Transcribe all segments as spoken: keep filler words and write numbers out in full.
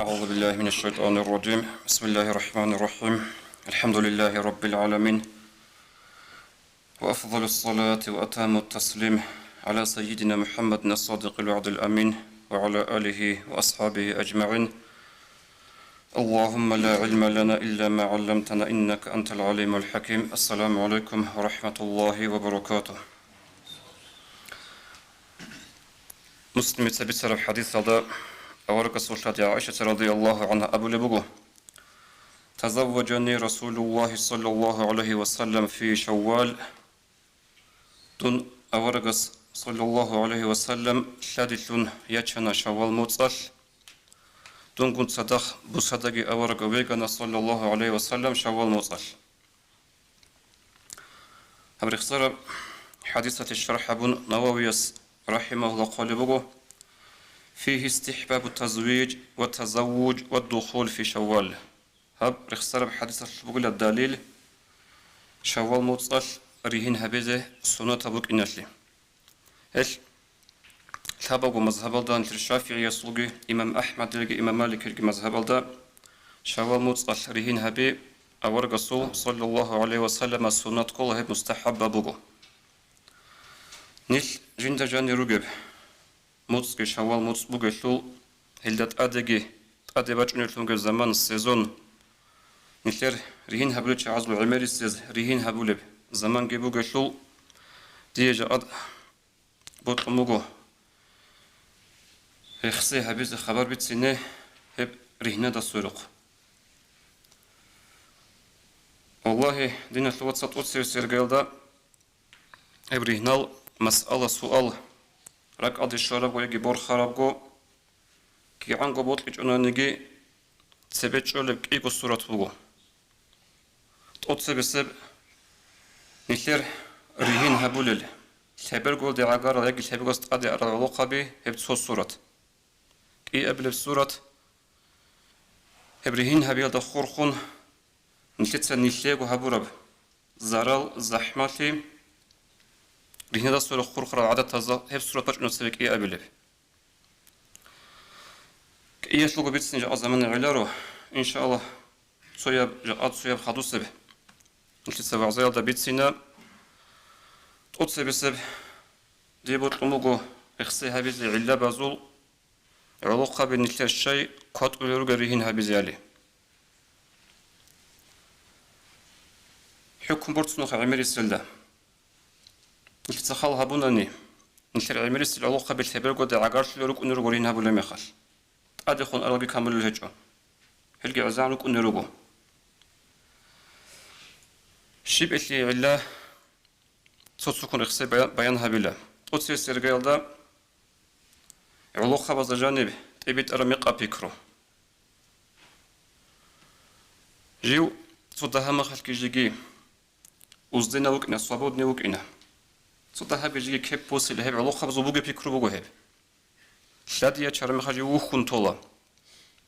أعوذ بالله من الشيطان الرجيم. بسم الله الرحمن الرحيم. الحمد لله رب العالمين. وأفضل الصلاة وأتم التسليم على سيدنا محمد الصادق الوعد الأمين وعلى آله وأصحابه أجمعين. اللهم لا علم لنا إلا ما علمتنا إنك أنت العليم الحكيم. السلام عليكم ورحمة الله وبركاته. Муслимица бицараб хадисалда аварагасул лъади ГӀаишаца радияллагьу гӀангьа абулеб буго: «Тазавважани Расулуллагьи саллаллагьу гӀалайгьи ва саллам фи Шаввал». Дун аварагас саллаллагьу гӀалайгьи ва саллам лъадилъун ячана Шаввал муцӀалъ. Дунгун цадахъ бусадаги авараг вегана саллаллагьу гӀалайгьи ва саллам Шаввал муцӀалъ. Гьаб рехсараб хадисалъе шархӀ гьабун Нававияс рахӀимагьуллагь хъвалеб буго: «Фигьи истихӀбабу тазвиж ва тазаввуж ва духул фи Шаввал». Гьаб рехсараб хадисалъ бугила далил Шаввал муцӀалъ ригьин гьабизе суннатаб букӀиналъе. Гьелъ лъабабго мазгьабалда, нилъер ШафигӀиясулги, имам АхӀмадилги, имам Маликилги мазгьабалда, Шаввал муцӀалъ ригьин гьаби аварагасул саллаллагьу гӀалайгьи ва саллама суннат ккола, гьеб мустахӀаббаб буго. Нилъ жинда жанир ругеб муцӀги Шаввал муцӀ бугелъул, гьелда тӀадеги, тӀаде бачӀунеблъунги заман, сезон, нилъер ригьин гьабулел чагӀазул гӀемерисез ригьин гьабулеб заманги бугелъул, дие жакъа бокьун буго рехсей гьабизе хабар бицине гьеб ригьнада сверухъ. Валлагьи, диналъул вацал, тӀоцевесеб иргаялда гьеб ригьнал масъала-суал ракӀалде щварабго яги борхарабго, кигӀанго бокьичӀонаниги, цебе чӀолеб кӀиго сурат буго. ТӀоцебесеб нилъер ригьин гьабулел, лъеберголде гӀагарал яги лъеберго тӀаде арал гӀолохъаби, гьеб цо сурат. КӀиабилеб сурат, гьеб ригьин гьабиялда хурхун, нилъеца нилъего гьабураб зарал, захӀмалъи, ригьнада сверухъ хурхарал гӀадатазда гьеб сурат бачӀуна цебе кӀиабилеб. КӀиялъулго бицин жакъа замана гӀеларо, иншааллагь, цояб, жакъа цояб хадусеб нилъеца вагӀзаялда бицина. ТӀоцебесеб дие бокьун буго рехсей гьабизе гӀиллабазул гӀолохъаби нилъер щай кватӀулел ругел ригьин гьабизеали. ХӀукму борцунха гӀемериселда. Нилъеца хал гьабунани, нилъер гӀемерисел гӀолохъаби лъебергода гӀагарлъулел рукӀунел руго ригьин гьабулеб мехалъ, тӀадехун аралги камулел гьечӀо. Гьелги гӀезегӀан рукӀунел руго. Щиб элъие гӀилла цо-цоккун рехсей бая-, баян гьабила. ТӀоцевесеб иргаялда гӀолохъабазда жаниб тӀибитӀараб мекъаб пикру. Жив цо дагьа-махалъги жеги узденав вукӀина, свободный вукӀина. Цо дагьабги жеги кеп босила, гьеб гӀолохъабазул бугеб пикру буго гьеб. Лъади ячараб мехалъ жив вухьун тола.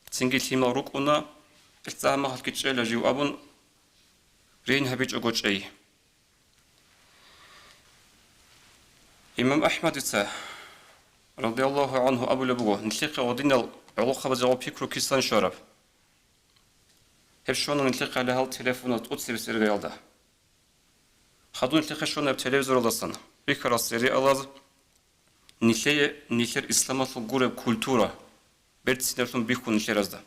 Цинги лъимал рукӀуна, гьелъ дагьа-махалъги чӀела жив абун, ригьин гьабичӀого чӀей. Имам АхӀмадица, радияллагьу гӀангьу, абулеб буго: «Нилъехъе гьединал гӀолохъабазул пикру кисан щвараб?» Гьеб щвана нилъехъе гьале гьал телефоназ тӀоцебесеб иргаялда. Хадуб нилъехъе щвана гьеб телевизоралдасан, бихьарал сериалаз, нилъее нилъер исламалъул гуреб культура берцинавлъун бихьун нилъеразда.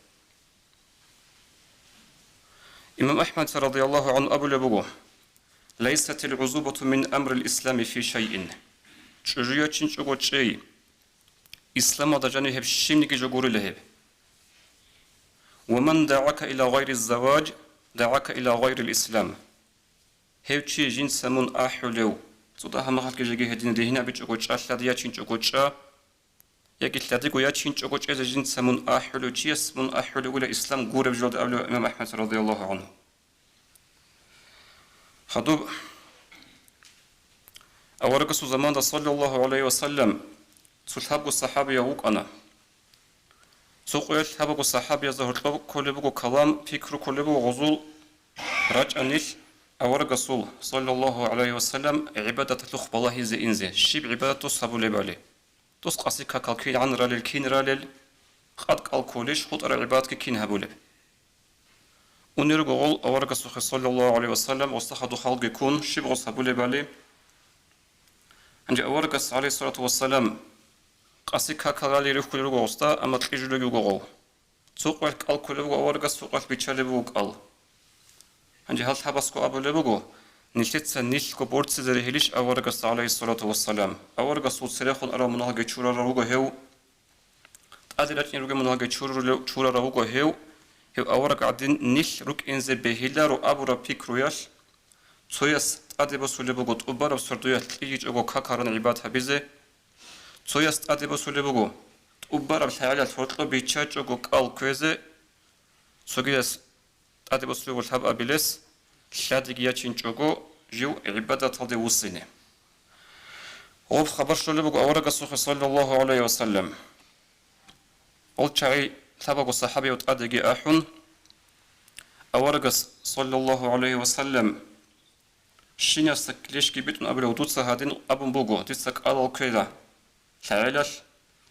Имам АхӀмадица, радияллагьу гӀангьу, абулеб буго: «Лайсатил гӀузубату мин амрил ислами фи шайин». ЧӀужу ячинчӀого чӀей, исламалда жаниб гьеб щибниги жо гурила гьеб. «Ва ман дагӀака иля гъайри заваж, дагӀака иля гъайрил ислам». Гьев чи жинца мун ахӀулев, цо дагьа-махалъги жеги гьедин ригьин гьабичӀого чӀа, лъади ячинчӀого чӀа, яги лъадиго ячинчӀого чӀезе жинца мун ахӀулев чияс мун ахӀулевила ислам гуреб жолда абулеб имам АхӀмад, радияллагьу гӀангьу. Хадуб аварагасул заманда, саллаллагьу гӀалайгьи ва саллам, цо лъабго сахӀабияв вукӀана. Цо къоялъ лъабабго сахӀабиязда гьоркьоб кколеб буго калам, пикру кколеб буго гъозул. РачӀанилъ аварагасул, саллаллагьу гӀалайгьи ва саллам, гӀибадаталъухъ балагьизе инзе, щиб гӀибадат дос гьабулебали. Дос къаси какал кин гӀан ралел, кин ралел, къад кӀал кколищ, хутӀараб гӀибадатги кин гьабулеб? Унел руго гъол аварагасухъе, саллаллагьу гӀалайгьи ва саллам, гъосда хадуб халги ккун, щиб гъос гьабулебали. Гьанже аварагас, гӀалайгьиссалату вассалам, къаси какал рали рихьулел руго гъосда, амма кьижулеги вуго гъов. Цо къоялъ кӀал кколеб буго аварагас, цо къоялъ биччалеб буго кӀал. Гьанже гьал лъабасго абулеб буго, нилъеца нилъго борцизе регьилищ аварагасда, гӀалайгьиссалату вассалам? Аварагасул церехун арал мунагьалги чурарав вуго гьев. ТӀаде рачӀине ругел мунагьалги чурулев-, чурарав вуго гьев. Гьев авараг гӀадин нилъ рукӀинзе бегьиларо абураб пикруялъ, цояс тӀаде босулеб буго тӀубараб сордоялъ кьижичӀого какал ран гӀибадат гьабизе. Цояс тӀаде босулеб буго тӀубараб лъагӀелалъ гьоркьоб биччачӀого кӀал кквезе. Цогияс тӀаде босулеб буго лъаб абилес, лъадиги ячинчӀого жив гӀибадаталде вуссине. Гъоб хабар щолеб буго аварагасухъе, саллаллагьу гӀалайгьи ва саллам. Гъол чагӀи лъабабго сахӀабияв тӀадеги ахӀун, аварагас, саллаллагьу гӀалайгьи ва саллам, щинасда килищги битӀун абулев: «Дуца гьадин абун буго, дица кӀалал ккела лъагӀелалъ».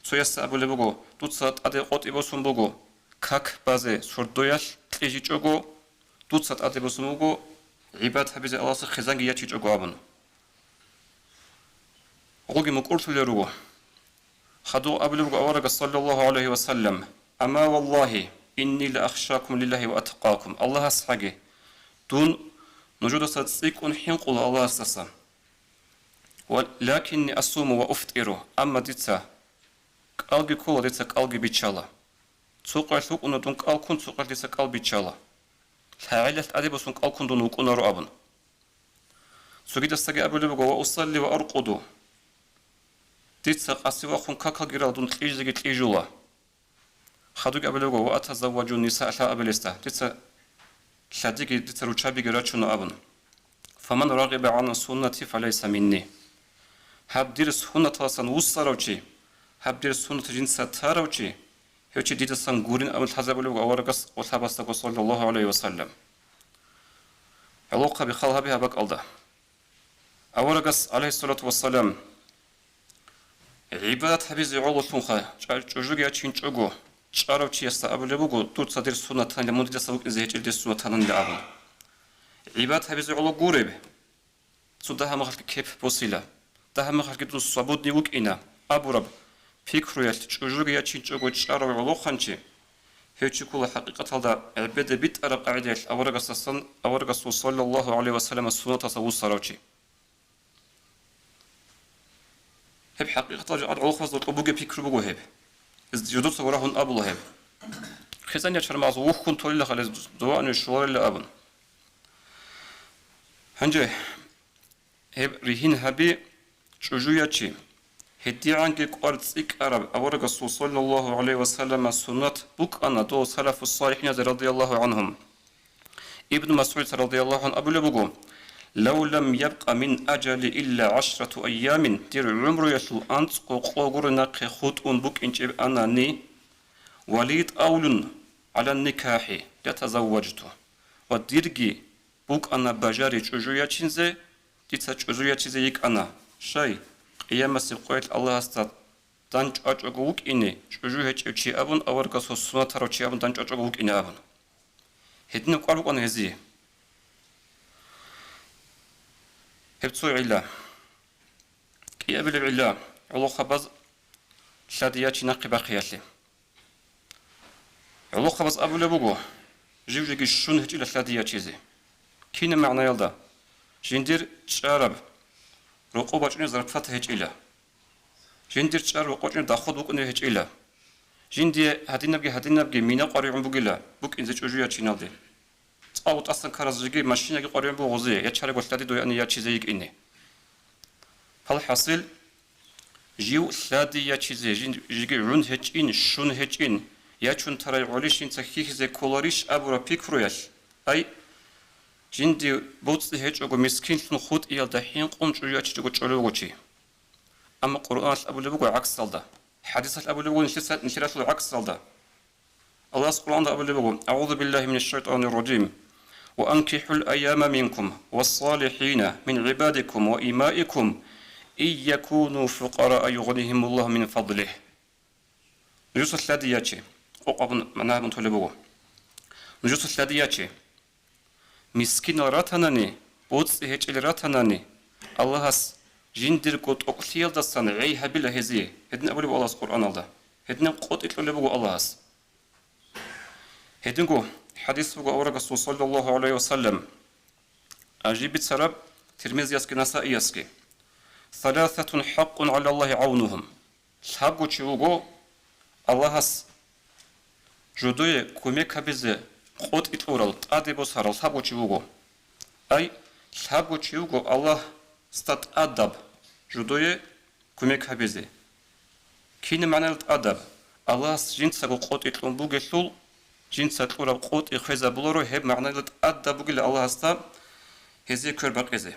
Цоясда абулеб буго: «Дуца тӀаде къотӀи босун буго как базе сордоялъ кьижичӀого, дуца тӀаде босун буго гӀибадат гьабизе Аллагьасда хъизанги ячичӀого», – абун. Гъоги мукӀурлъулел руго. Хадуб абулеб буго аварагас, саллаллагьу гӀалайгьи ва саллам: «Амма валлагьи, инни ла ахшакум лиллагьи ва атқакум». Аллагьасхъаги, дун нужедаса цӀикӀкӀун хӀинкъула Аллагьасдаса. Ва лакинни асуму ва уфтӀиру, амма дица кӀалги ккола, дица кӀалги биччала. Цо къоялъ вукӀуна дун кӀал ккун, цо къоялъ дица кӀал биччала. ЛъагӀелалъ тӀаде босун кӀал ккун дун вукӀунаро абун. Цогидасдаги абулеб буго: «Ва усалли ва аркъуду». Дица къаси вахъун какалги рал, дун кьижизеги кьижула. Хадубги абулеб буго: «Ва атазавважу нисаа», лъаб абилесда, дица лъадиги, дица руччабиги рачуна абун. «Фаман рагъиба гӀан суннати фалайса минни». Гьаб дир суннаталдасан вуссарав чи, гьаб дир суннат жинца тарав чи, гьев чи дидасан гурин абун лъазабулеб буго аварагас ва лъабасдаго, саллаллагьу гӀалайгьи ва саллам. ГӀолохъаби, хал гьабе гьаб бакӀалда. Аварагас, гӀалайгьиссалату вассалам, гӀибадат гьабизе гӀололъунха чӀа-, чӀужуги ячинчӀого, чӀарав чиясда абулеб буго: «Дуца дир суннат танила, мун дидаса вукӀине гьечӀел дир суннат тананила», – абун. ГӀибадат гьабизе гӀоло гуреб, цо дагьаб мехалъги кеп босила, дагьаб мехалъги дун свободный вукӀина абураб пикруялъ чӀужуги ячинчӀого чӀарав гӀолохъанчи, гьев чи ккола хӀакъикъаталда гӀебеде битӀараб къагӀидаялъ аварагасдасан, аварагасул, саллаллагьу гӀалайгьи ва саллам, суннаталдаса вуссарав чи. Гьеб хӀакъикъаталда жакъа гӀолохъабазда гьоркьоб бугеб пикру буго гьеб. Гьез жидеца варагьун абула гьеб. Хъизан ячармагъаз вухьун толила халез, дова анив щоларила абун. Гьанже гьеб ригьин гьаби, чӀужу ячи. ГьедигӀанги кӀвар цӀикӀкӀараб аварагасул, саллаллагьу гӀалайгьи ва саллама, суннат букӀана дол салафус-салихӀиназе, радияллагьу гӀангьум. Ибн МасгӀуд, радияллагьу гӀангьу, абулеб буго: «Лав лам ябкъа мин ажали илла гӀашрату айямин», дир гӀумруялъул анцӀго къо гури нахъе хутӀун букӀинчӀеб анани, «ва ли тӀавлун гӀала никахӀи ла тазавважту», ва дирги букӀана бажари чӀужу ячинзе, дица чӀужу ячизе йикӀана. Щай, къиямасеб къоялъ Аллагьасда дандчӀвачӀого вукӀине, чӀужу гьечӀев чи абун, аварагасул суннат тарав чи абун дандчӀвачӀого вукӀине абун. Гьединаб кӀвар букӀана гьезие. Гьеб цо гӀилла. КӀиабилеб гӀилла, гӀолохъабаз лъади ячи нахъе бахъиялъе. ГӀолохъабаз абулеб буго, жив жеги щун гьечӀила лъади ячизе. Кинаб магӀнаялда? Жиндир чӀараб рокъоб бачӀунеб зарплата гьечӀила. Жиндир чӀараб рокъоб бачӀунеб доход букӀунеб гьечӀила. Жиндие гьадинабги-гьадинабги мина къваригӀун бугила букӀинзе чӀужу ячиналде. ЦӀакъго тӀасан ккараз жеги машинаги къваригӀун буго гъозие, ячарагу лъади дойани ячизе йикӀине. ФалхӀасил, жив лъади ячизе, жин-, жеги гӀун гьечӀин, щун гьечӀин, ячун тарай гӀолищ жинца хьихьизе кколарищ абураб пикруялъ, ай, жинди боцӀи гьечӀого мискинлъун хутӀиялда хӀинкъун чӀужу ячичӀого чӀолев вуго чи. Амма Къуръаналъ абулеб буго гӀаксалда, хӀадисалъ абулеб буго нилъеца-, нилъералъул гӀаксалда. Аллагьас Къуръанда абулеб буго: «АгӀузу биллагьи минаш шайтӀанир ражим. Ва анкихӀул айяма минкум вас-салихӀина мин гӀибадикум ва имаикум, ин якуну фукъараа югънигьимуллагьу мин фадлигь». Нужеца лъади яче. къокъ абун магӀна гьабун толеб буго. Нужеца лъади яче. Мискинал ратанани, боцӀи гьечӀел ратанани, Аллагьас жиндирго тӀокӀлъиялдасан гӀей гьабила гьезие. Гьедин абулеб Аллагьас Къуръаналда. Гьединаб къотӀи кьолеб буго Аллагьас. Гьединго хӀадис буго аварагасул, саллаллагьу гӀалайгьи ва саллам, ажиб бицараб Тирмизиясги Насаиясги: «Саласатун хӀакъун гӀалаллагьи гӀавнугьум». Лъабго чи вуго Аллагьас жодое кумек гьабизе къотӀи кьурал, тӀаде босарал лъабго чи вуго. Ай, лъабго чи вуго Аллагьасда тӀадаб жодое кумек гьабизе. Кин магӀнала тӀадаб? Аллагьас жинцаго къотӀи кьун бугелъул, жинца кьураб къотӀи хвезабуларо, гьеб магӀнала тӀадаб бугила Аллагьасда гьезие квер бакъизе.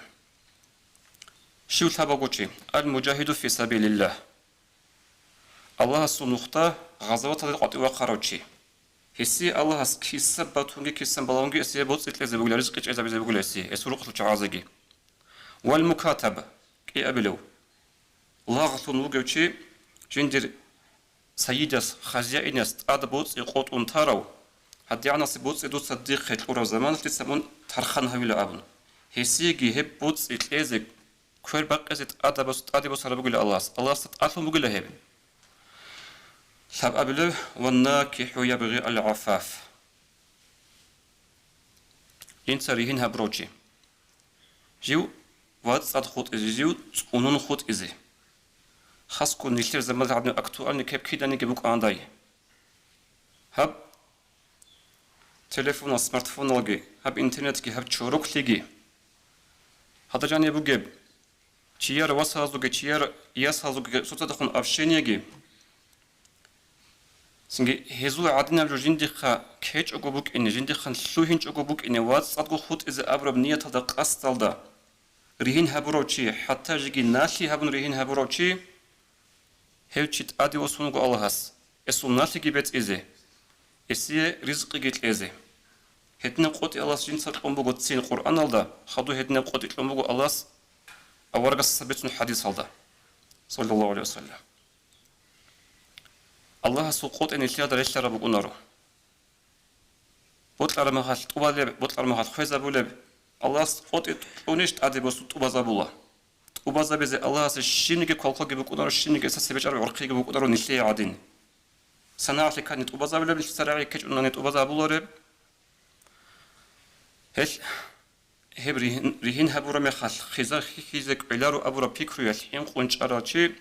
Щив лъабабго чи? Ал-мужагьиду фи сабилиллагь. Аллагьасул нухда гъазаваталде къватӀив вахъарав чи. Гьесие Аллагьас киса батунги, кисан балагьунги гьесие боцӀи кьезе бугила, ризкъи чӀезабизе бугила гьесие, гьесул рукъалъул чагӀазеги. Вал мукатаб, кӀиабилев, лагълъун вугев чи, жиндир сайидас, хазяинас тӀад боцӀи къотӀун тарав, гьадигӀанасеб боцӀи дуца дихъе кьураб заманалъ дица мун тархъан гьавила абун. Гьесиеги гьеб боцӀи кьезе, квер бакъизе тӀадаб-, тӀаде босараб бугила Аллагьас. Аллагьасда тӀалъун бугила гьеб. Лъабабилев: «ВаннакихӀу ябгъи ал-гӀафаф». Жинца ригьин гьабурав чи. Жив вацӀцӀад хутӀизе, жив цӀунун хутӀизе. Хасго нилъер заман гьадин актуальный кеп киданиги букӀандай. Гьаб телефонал, смартфоналги, гьаб интернетги, гьаб чороклъиги. Гьадажани бугеб, чияр васазулги, чияр ясазулги цоцадехун общениеги. Цинги гьезул гӀадинаб жо жиндихъа ккечӀого букӀине, жиндихъан лъугьинчӀого букӀине, вацӀцӀадго хутӀизе абураб нияталда, къасдалда ригьин гьабурав чи, хӀатта жеги налъи гьабун ригьин гьабурав чи, гьев чи тӀаде восун вуго Аллагьас, эсул налъиги бецӀизе, эсие ризкъиги кьезе. Гьединаб къотӀи Аллагьас жинца кьун буго цин Къуръаналда, хадуб гьединаб къотӀи кьун буго Аллагьас аварагасда бицун хӀадисалда, саллаллагьу гӀалайгьи ва саллам. Аллагьасул къотӀи нилъеда релълъараб букӀунаро. Бокьараб мехалъ тӀубалеб, бокьараб мехалъ хвезабулеб. Аллагьас къотӀи кьунищ тӀаде босун тӀубазабула. ТӀубазабизе Аллагьасе щибниги квалкваги букӀунаро, щибниги эсасе бечӀараб гӀурхъиги букӀунаро нилъее гӀадин. СанагӀалъе ккани тӀубазабулеб, нилъ царагӀи ккечӀунани тӀубазабулареб. Гьелъ Гьеб ригьин, ригьин гьабураб мехалъ, хиза хьихьизе кӀвеларо абураб пикруялъ хӀинкъун чӀарав чи,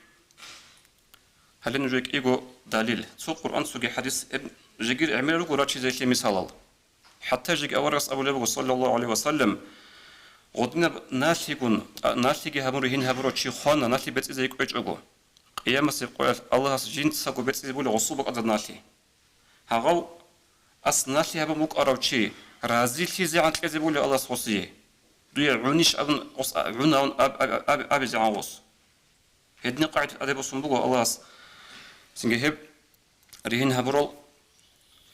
гьале нужее кӀиго далил, цо Къуръан, цоги хӀадис, гьеб жеги гӀемерал руго рачизейлъи мисалал. ХӀатта жеги аварагас абулеб буго, саллаллагьу гӀалайгьи ва саллам, гъодинаб налъигун, а, налъиги гьабун ригьин гьабурав чи хвана, налъи бецӀизе кӀвечӀого, Къиямасеб къоялъ Аллагьас жинцаго бецӀизе була гъосул бакӀалда налъи. Гьагъав ас налъи гьабун букӀарав чи разилъизегӀан кьезе бугила Аллагьас гъосие. Дуе гӀунищ абун гъос а-, гӀун абун аб-, аб-, аб-, абизегӀан гъос. Гьединаб къагӀида тӀаде босун буго Аллагьас. Цинги гьеб ригьин гьабурал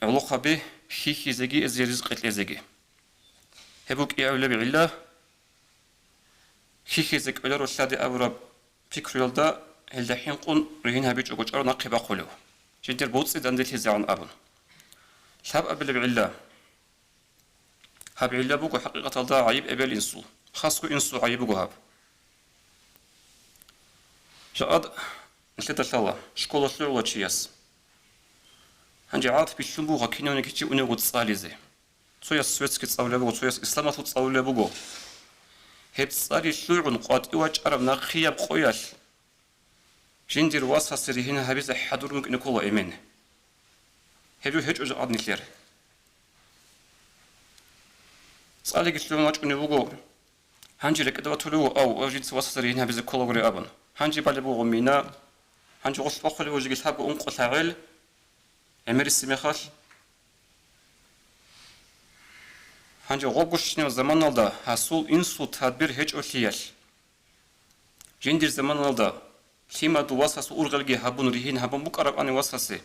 гӀолохъаби хьихьизеги эзие ризкъи кьезеги. Гьеб букӀиабилеб гӀилла, хьихьизе кӀвеларо лъади абураб пикруялда, гьелда хӀинкъун ригьин гьабичӀого чӀаро нахъе бахъулев, жидер боцӀи данделъизегӀан абун. Лъабабилеб гӀилла. Гьаб гӀилла буго хӀакъикъаталда гӀайиб эбел-инсул. Хасго инсул гӀайиб буго гьаб. Жакъад нилъеда лъала, школалъ лъугӀула чияс. Гьанже гӀадат бихьун буго кинавниги чи уневго цӀализе. Цояс светский цӀалулеб буго, цояс исламалъул цӀалулеб буго. Гьеб цӀари лъугӀун къватӀив вачӀараб нахъияб къоялъ жиндир васасе ригьин гьабизе хӀадурун вукӀине ккола эмен. Гьеб жо гьечӀо жакъад нилъер. ЦӀалиги лъугӀун вачӀунев вуго, гьанже рекӀеда батулев вуго, ав, ва жинца васасе ригьин гьабизе кколагури абун. Гьанже балеб буго мина, гьанже гъолъ бахъулеб буго жеги лъабго ункъо лъагӀел, гӀемерисеб мехалъ. Гьанже гъобгощинаб заманалда гьасул инсул тадбир гьечӀолъиялъ, жиндир заманалда лъимадул васасул ургъелги гьабун, ригьин гьабун букӀарабани васасе,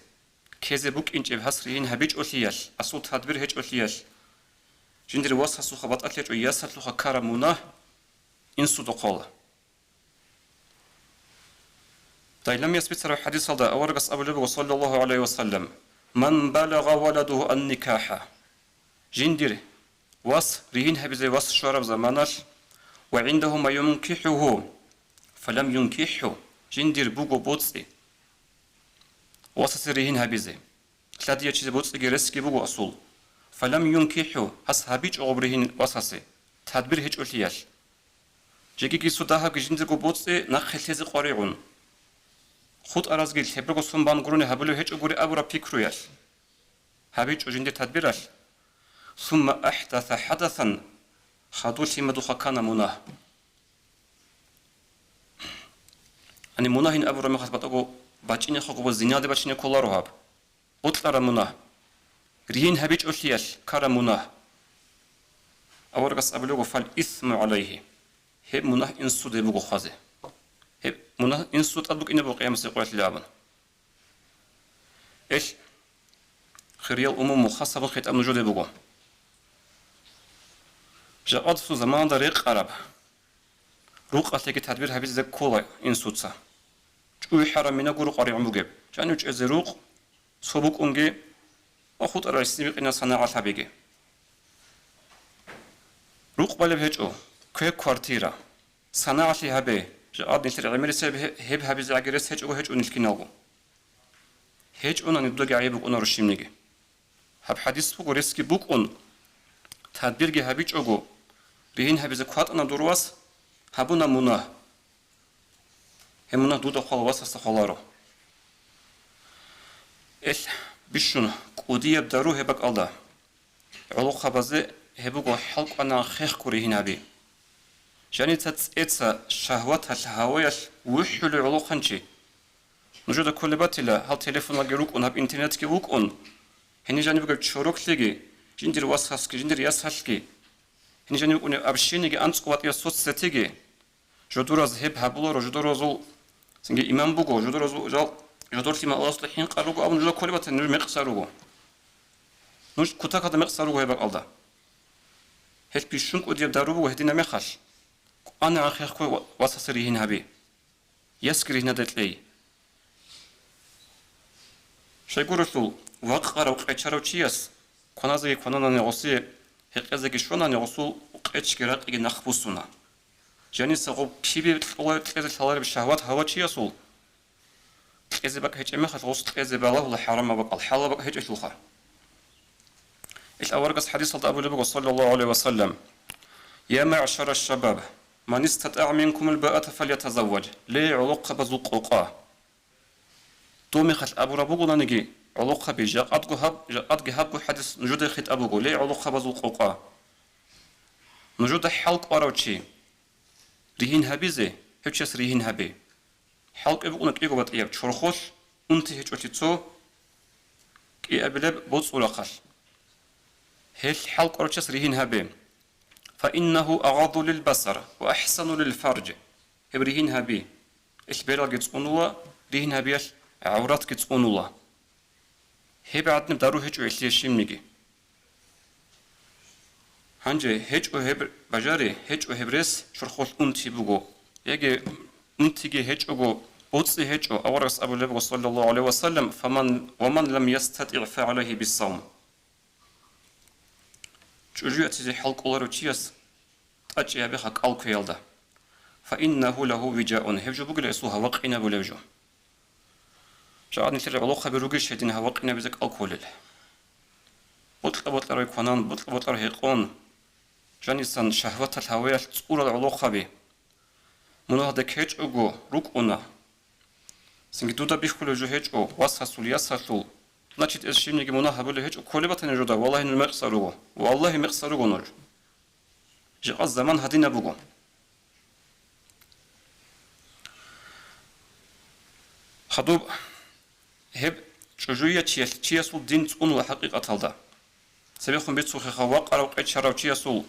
ккезе букӀинчӀеб гьас ригьин гьабичӀолъиялъ, асул тадбир гьечӀолъиялъ, жиндир васасухъа батӀалъячӀо ясалъухъа ккараб мунагь инсуда хъвала. Дайламияс бицараб хӀадисалда аварагас абулеб буго, саллаллагьу гӀалайгьи ва саллам, Ман балагъа валадугьу ан-никахӀа. Жиндир вас ригьин гьабизе вас щвараб заманалъ, ва гӀиндагьу ма юнкихӀугьу, фалам юнкихӀу, жиндир буго боцӀи васасе ригьин гьабизе. Лъадиячизе боцӀиги ресги буго асул. Фалам юнкихӀу, гьас гьабичӀо гъоб ригьин васасе, тадбир гьечӀолъиялъ. Жегиги цо дагьабги жиндирго боцӀи нахъе лъезе къваригӀун. ХутӀаразги лъебраго сон бан гурони гьабулев гьечӀогури абураб пикруялъ. ГьабичӀо жиндир тадбиралъ. Сумма ахӀдаса хӀадасан, хадур лъимадухъа ккана мунагь. Гьаниб мунагьин абураб мехалъ батӀаго бачӀинехъего зиналде бачине кколаро гьаб. Бокьараб мунагь. Ригьин гьабичӀолъиялъ ккараб мунагь. Аварагас абулего, фал исму гӀалайгьи. Гьеб мунагь инсуде буго хвазе. Гьеб мунагь инсуда тӀад букӀине буго къиямасеб къоялъ абун. Эл, хириял умуму, хасабун хитӀаб нужеде буго. Жакъа досул заманалда рекъараб рукъалъеги тадбир гьабизе ккола инсуца. ЧӀухӀараб мина гуро къваригӀун бугеб. Жанив чӀезе рукъ, цо букӀунги ва хутӀарал гьесие бикъинаб санагӀалъ гьабиги. Рукъ балеб гьечӀо, кве квартира. СанагӀалъи гьабе, жакъа нилъер гӀемерисеб гьеб гьабизе гӀаги рес гьечӀого гьечӀо нилъ киналго. ГьечӀонани дудаги гӀайиб букӀунаро щибниги. Гьаб хӀадис буго, ресги букӀун, тадбирги гьабичӀого, ригьин гьабизе кватӀана дур вас, гьабуна мунагь. Гьеб мунагь дуда хвала, васасда хваларо. Эл, бищун, кӀудияб дару гьеб бакӀалда. ГӀолохъабазе гьеб буго хӀалкӀванагӀан хехго ригьин гьаби. Жаница цӀеца шагьваталъ гьаваялъ вухӀулев гӀолохъанчи. Нужеда кколеб батила, гьал телефоналги рукӀун, гьаб интернетги вукӀун, гьенир жаниб бугеб чороклъиги, жиндир васасги, жиндир ясалъги, гьенир жаниб букӀунеб общениеги анцӀго батӀияб соцсетиги. Жодораз гьеб гьабуларо, жодоразул цинги иман буго, жодоразул жал, жодорлъи Аллагьасда хӀинкъар руго абун нужеда кколеб батани, нуж мекъса руго. Нуж кутакалда мекъса руго гьеб бакӀалда. Гьел бищун кӀудияб дару буго гьединаб мехалъ. КӀванагӀан хехго ва-, васасе ригьин гьаби. Ясги ригьнаде кьей. Щайгурелъул, вакъарав къечарав чияс кваназеги квананани гъосие, гьекъезеги щванани гъосул къечги ракъиги нахъбуссуна. Жаниса гъоб кибе кьола кьезе лъалареб шагьват гьава чиясул кьезе бакӀ гьечӀеб мехалъ, гъос кьезе балагьула хӀарамаб бакӀал, хӀалал бакӀ гьечӀелъулха. Ил аварагас хӀадисалда абулеб буго, саллаллагьу гӀалайгьи ва саллам: «Я маъшара шабаб, ман истатӀагӀа минкумул баата фалятазавваж». Ле, гӀолохъабазул къокъа! Доб мехалъ абураб бугонаниги, гӀолохъаби, жакъадго гьаб-, жакъадги гьабго хӀадис нужеда хитӀаб буго, ле, гӀолохъабазул къокъа. Нужеда хӀал кӀварав чи ригьин гьабизе, гьев чияс ригьин гьабе. ХӀал кӀвеб букӀуна кӀиго батӀияб: чорхолъ, унти гьечӀолъи цо, кӀиабилеб боцӀул рахъалъ. Гьелъ хӀал кӀварав чияс ригьин гьабе. Фаиннагьу агъадду лил басар ва ахӀсану лил фардж. Гьеб ригьин гьаби. Ил бералги цӀунула, ригьин гьабиялъ гӀавратги цӀунула. Гьеб гӀаднаб дару гьечӀо илъие щибниги. Гьанже гьечӀо гьеб бажари, гьечӀо гьеб рес, чорхолъ унти буго. Яги унтиги гьечӀого, боцӀи гьечӀо, аварагас абулеб буго, саллаллагьу гӀалайгьи ва саллам: «Фаман, ва ман лам ястатӀигӀ фагӀалайгьи биссавм». ЧӀужу яцизе хӀал кӀоларев чияс тӀачӀи гьабеха кӀал кквеялда. Фаиннагьу лагьу вижаун, гьеб жо бугила гьесул гьава къинабулеб жо. Жагьад нилъер гӀолохъаби ругищ гьедин гьава къинабизе кӀал кколел? Бокьа-бокьарав кванан, бокьа-бокьарав гьекъон, жанисан шагьваталъ гьаваялъ цӀурал гӀолохъаби. Мунагьалда ккечӀого рукӀуна. Цинги дуда бихьулев жо гьечӀо, васасул, ясалъул. Значит, эс щибниги мунагь гьабулев гьечӀо, кколеб батани жо дагь, валлагьи, нуж мекъса руго. Валлагьи, мекъса руго нуж. Жакъа заман гьадинаб буго. Хадуб, гьеб чӀужуячиялъ чиясул дин цӀунула хӀакъикъаталда. Цебехун бицухъеха, вакъарав къечарав чиясул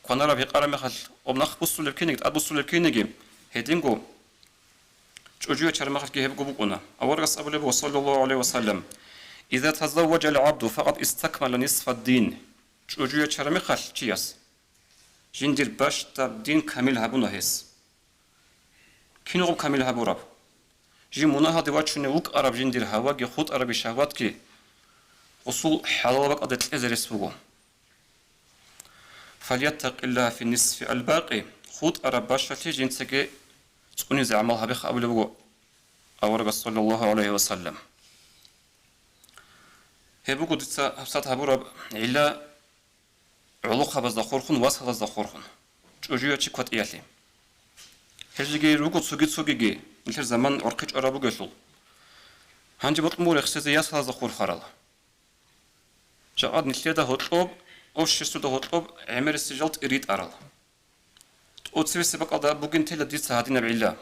кванараб гьекъараб мехалъ, об нахъ буссулеб кинеги, тӀад буссулеб кинеги, гьединго чӀужуячараб мехалъги гьебго букӀуна. Аварагас абулеб буго, саллаллагьу гӀалайгьи ва саллам: «Иза тазавважал гӀабду, факъад истакмала нисфаддин». ЧӀужуячараб мехалъ чияс жиндир бащдаб дин камил гьабуна гьес. Кингъуб камил гьабураб? Жив мунагьалде вачунев вукӀараб жиндир гьаваги хутӀараби шагьватги гъусул хӀалал бакӀалде кьезе рес буго. «Фальяттакъиллагьа фи нисфи аль-бакъи», хутӀараб бащалъе жинцаги цӀунизе гӀамал гьабеха абулеб буго аварагас, саллаллагьу гӀалайгьи ва саллам. Гьеб буго дица гьабсат гьабураб гӀилла: гӀолохъабазда хурхун, васалазда хурхун, чӀужуяв чи кватӀиялъе. Гьелъиги руго цоги-цогиги, нилъер заман гӀорхъи чӀвараб бугелъул. Гьанже бокьун буго рехсезе ясалазда хурхарал. Жакъад нилъеда гьоркьоб, обществода гьоркьоб гӀемерисел жал тӀиритӀарал. ТӀоцебесеб бакӀалда бугин тела дица гьадинаб гӀилла.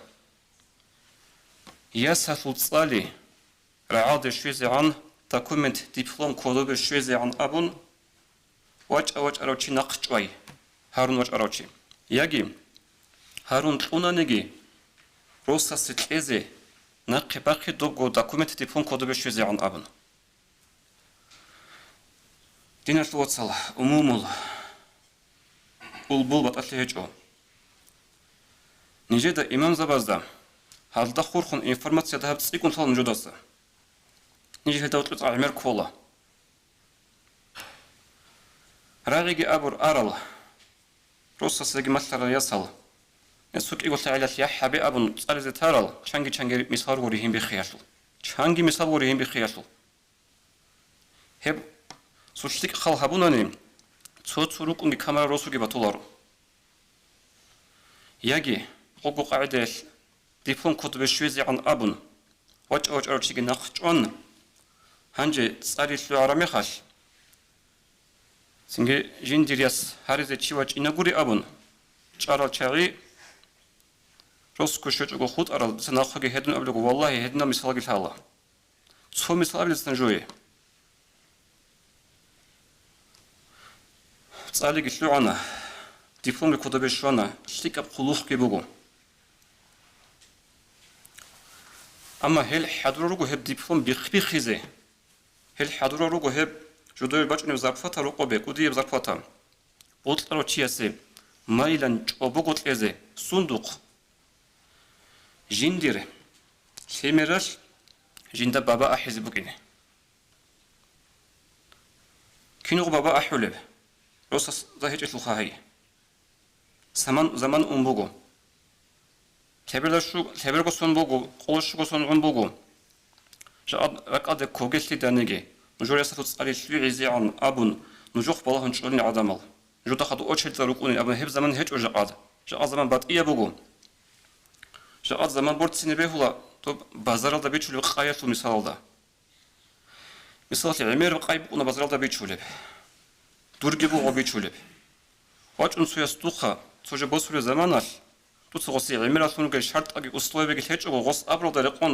Ясалъул цӀали рагӀалде щвезегӀан, документ, диплом кодобе щвезегӀан абун, вачӀа-вачӀарав чи нахъ чӀвай, гьарун вачӀарав чи. Яги гьарун кьунаниги, росасе кьезе, нахъе бахъе добго документ, диплом кодобе щвезегӀан абун. Диналъул вацал, умумул улбул батӀалъи гьечӀо. Нижеда имамзабазда гьалда хурхун информация дагьаб цӀикӀкӀун лъала нужедаса. Ниж гьелда гьоркьоб цӀакъ гӀемер ккола. РагӀиги абур арал, росасеги малъарал ясал, несукӀиго лъагӀелалъ яхӀ гьабе абун цӀализе тарал, чанги-чанги мисал руго ригьин биххиялъул. Чанги мисал руго ригьин биххиялъул. Гьеб цо лъикӀ хал гьабунани, цо-цо рукӀунги камара росуги батуларо. Яги, гъого къагӀидаялъ диплом кодобе щвезегӀан абун, вачӀа-вачӀарав чиги нахъ чӀван, гьанже цӀари лъугӀараб мехалъ, цинги жиндир яс гьаризе чи вачӀинагури абун, чӀарал чагӀи росго щвечӀого хутӀарал, дица нахъеги гьедин абулего, валлагьи, гьединал мисалги лъала. Цо мисал абилецин жуе. ЦӀалиги лъугӀана, дипломги кодобе щвана, лъикӀаб хъулухъги буго. Амма гьел хӀадурал руго гьеб диплом бихъ-бихъизе. Гьел хӀадурал руго гьеб жидее бачӀунеб зарплата рокъобе, кӀудияб зарплата. Бокьарав чиясе майилан чӀобого кьезе сундухъ. Жиндир лъимералъ жинда баба ахӀизе букӀине. Киного баба ахӀулеб? Росасда гьечӀелъулха гьай. Саман, заман ун буго. Лъеберда щу-, лъеберго сон буго, къоло щуго сон гӀун буго. Жакъа ракӀалде ккогелъиданиги, нужер ясалъул цӀари лъугӀизегӀан абун, нужухъ балагьун чӀолин гӀадамал. Нужеда хадуб очередьда рукӀунин абун гьеб заман гьечӀо жакъад. Жакъа заман батӀияб буго. Жакъад заман борцине бегьула доб базаралда бичулеб къаялъул мисалалда. Мисалалъе, гӀемер къай букӀуна базаралда бичулеб. Дурги буго бичулеб. ВачӀун цояс духъа, цо жо босулеб заманалъ, дуца гъосе гӀемералъун ругел шартӀаги условияги лъечӀого, гъос абуралда рекъон,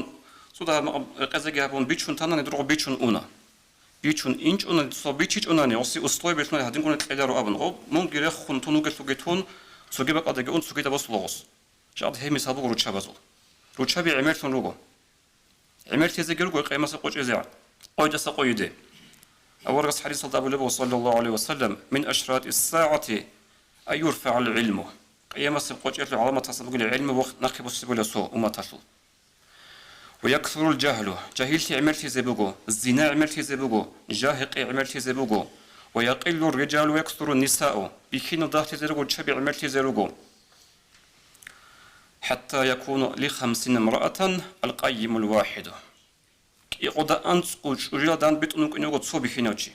цӀуда гьаб-, рекъезеги гьабун, бичун танани, дурго бичун уна. Бичун инчӀунани, цо бичичӀунани, гъосе условия белъунани гьадингуни кьеларо абун, гъо, мунги рехун тун вугелъулги тун, цоги бакӀалдаги ун, цогида босула гъос. Жакъад гьеб мисал буго руччабазул. Руччаби гӀемерлъун руго. ГӀемерлъизеги руго къиямасеб къо чӀезегӀан, къойдаса къойиде. Аварагас хӀадисалда абулеб буго, саллаллагьу гӀалайгьи ва саллам: «Мин ашратис сагӀати ан юрфагӀал гӀилму». Къиямасеб къо чӀезул гӀаламатасан бугила гӀилму вахъ нахъе босизе бугила цо умматалъул. «Ва яксурул жагьлу», жагьиллъи гӀемерлъизе буго, зина гӀемерлъизе буго, жагьикъи гӀемерлъизе буго. «Ва якъиллур рижалу ва яксурун нисау», бихьинал дагьлъизе руго, руччаби гӀемерлъизе руго. «ХӀатта якуна ли хамсина имраатан ал-къаййимул вахӀиду». КӀикъода анцӀго чӀужуялда дан битӀун вукӀине вуго цо бихьинав чи.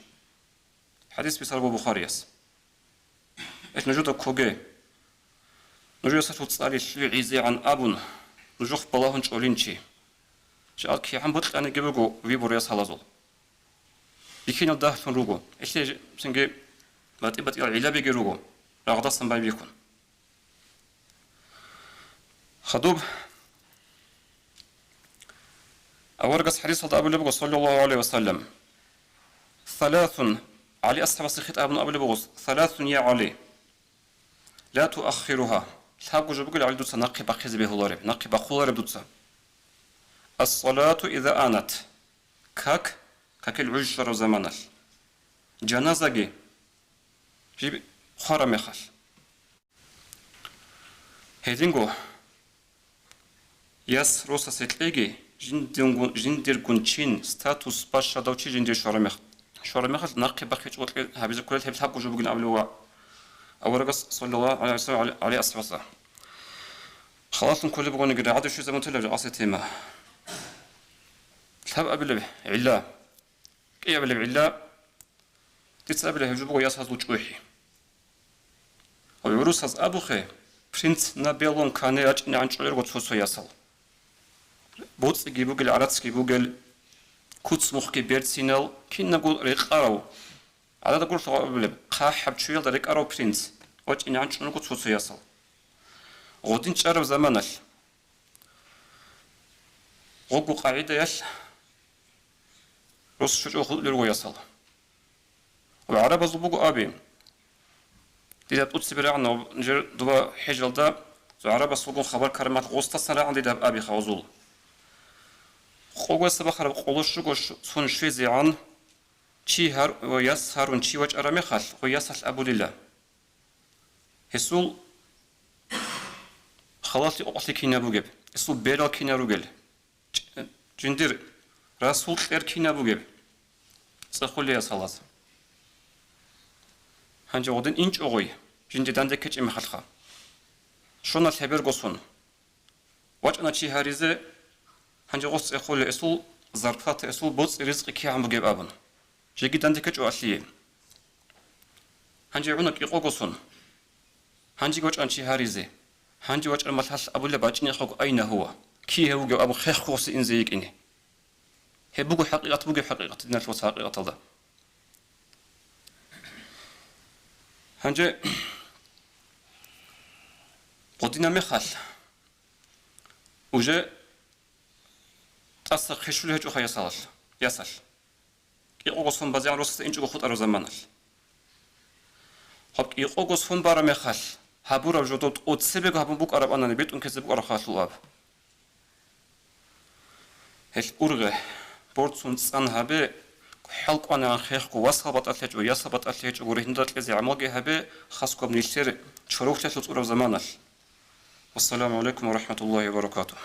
ХӀадис бицарго Бухарияс. Эс нужеда ккоге. Нужер ясалъул цӀари лъугӀизегӀан абун, нужухъ балагьун чӀолин чи. Жакъа кигӀан бокьаниги буго вибор ясалазул. Бихьинал дагьлъун руго. Элъе цинги батӀи-батӀиял гӀиллабиги руго, рагъдасан байбихьун. Хадуб аварагас хӀадисалда абулеб буго, саллаллагьу гӀалайгьи ва саллам: «Саласун», ГӀали асхӀабасда хитӀаб гьабун абулеб буго: «Саласун, я ГӀали, ла туаххиругьа». Лъабго жо бугел, ГӀали, дуца нахъе бахъизе бегьулареб, нахъе бахъулареб дуца. «Ас-салату иза анат», как, какил гӀуж щвараб заманалъ. Жаназаги жиб хвараб мехалъ. Гьединго яс росасе кьеги, жиндингун-, жиндиргун чин, статус бащадав чи жиндир щвараб мехалъ. щвараб мехалъ нахъе бахъичӀого кье гьабизе кколел гьеб лъабго жо бугин абулеб ва аварагас, саллаллагьу гӀалайгьи ва саллам, гӀалайгьи ассалату вассалам. Халалъун кколеб бугониги, рагӀаде щвезабун телеб жо къасетима. Лъабабилеб гӀилла, кӀиабилеб гӀилла, дица абилеб гьеб жо буго ясазул чӀухӀи. ГӀурусаз абухъе, принц на белом коне рачӀинегӀан чӀолел руго цо-цо ясал. БоцӀиги бугел, гӀарацги бугел, куц-мухъги берцинал, кинабго рекъарав, гӀадада гурлъ гъабулеб, хъахӀаб чуялда рекӀарав принц вачӀинегӀан чӀун руго цо-цо ясал. Гъодин чӀараб заманалъ, гъогго къагӀидаялъ, рос щвечӀого хутӀулел руго ясал. Ва гӀарабазул буго аби. Дида тӀоцебе рагӀана нижер дова хӀежалда, цо гӀарабасулгун хабар-карамат гъостасан рагӀана дида гьаб абиха гъозул. Къого сабахараб къоло щуго ш-, цун щвезегӀан, чи гьар-, ва яс гьарун чи вачӀараб мехалъ, гъой ясалъ абулила. Гьесул халалъи къокълъи кинаб бугеб, гьесул берал кинаб ругел. Жиндир расул кьер кинаб бугеб? ЦӀехулей ясалаз. Гьанже гъодин инчӀогъой, жинде данде ккечӀеб мехалъха. Щвана лъеберго сон. ВачӀана чи гьаризе, гьанже гъос цӀехулей, эсул зарплата, эсул боцӀи-ризкъи кигӀан бугеб абун. Жеги данде ккечӀо алъие. Гьанже гӀуна кӀикъого сон. Гьанжеги вачӀана чи гьаризе. Гьанже вачӀараб мехалъ абулеб бачӀинехъего айна гьува. Кий гьев вугев абун хехго гъосе инзе йикӀине. Гьеб буго хӀакъикъат, бугеб хӀакъикъат, диналъул вацал, хӀакъикъаталда. Гьанже гъодинаб мехалъ уже тӀаса хъе щулеб гьечӀоха ясалалъ, ясалъ. КӀикъого сон базегӀан росасе инчӀого хутӀараб заманалъ. Гьаб кӀикъого сон бараб мехалъ, гьабураб жо дов тӀоцебего гьабун букӀарабани, битӀун ккезе букӀараб халалъул аб. Гьелъ ургъе, борцун цӀан гьабе, хӀал кӀванагӀан хехго, васал батӀалъи гьечӀого, ясал батӀалъи гьечӀого, ригьнада кьезе гӀамалги гьабе, хасго нилъер чороклъиялъул цӀураб заманалъ. Вассаламу гӀалайкум ва рахӀматуллагьи ва баракатугь.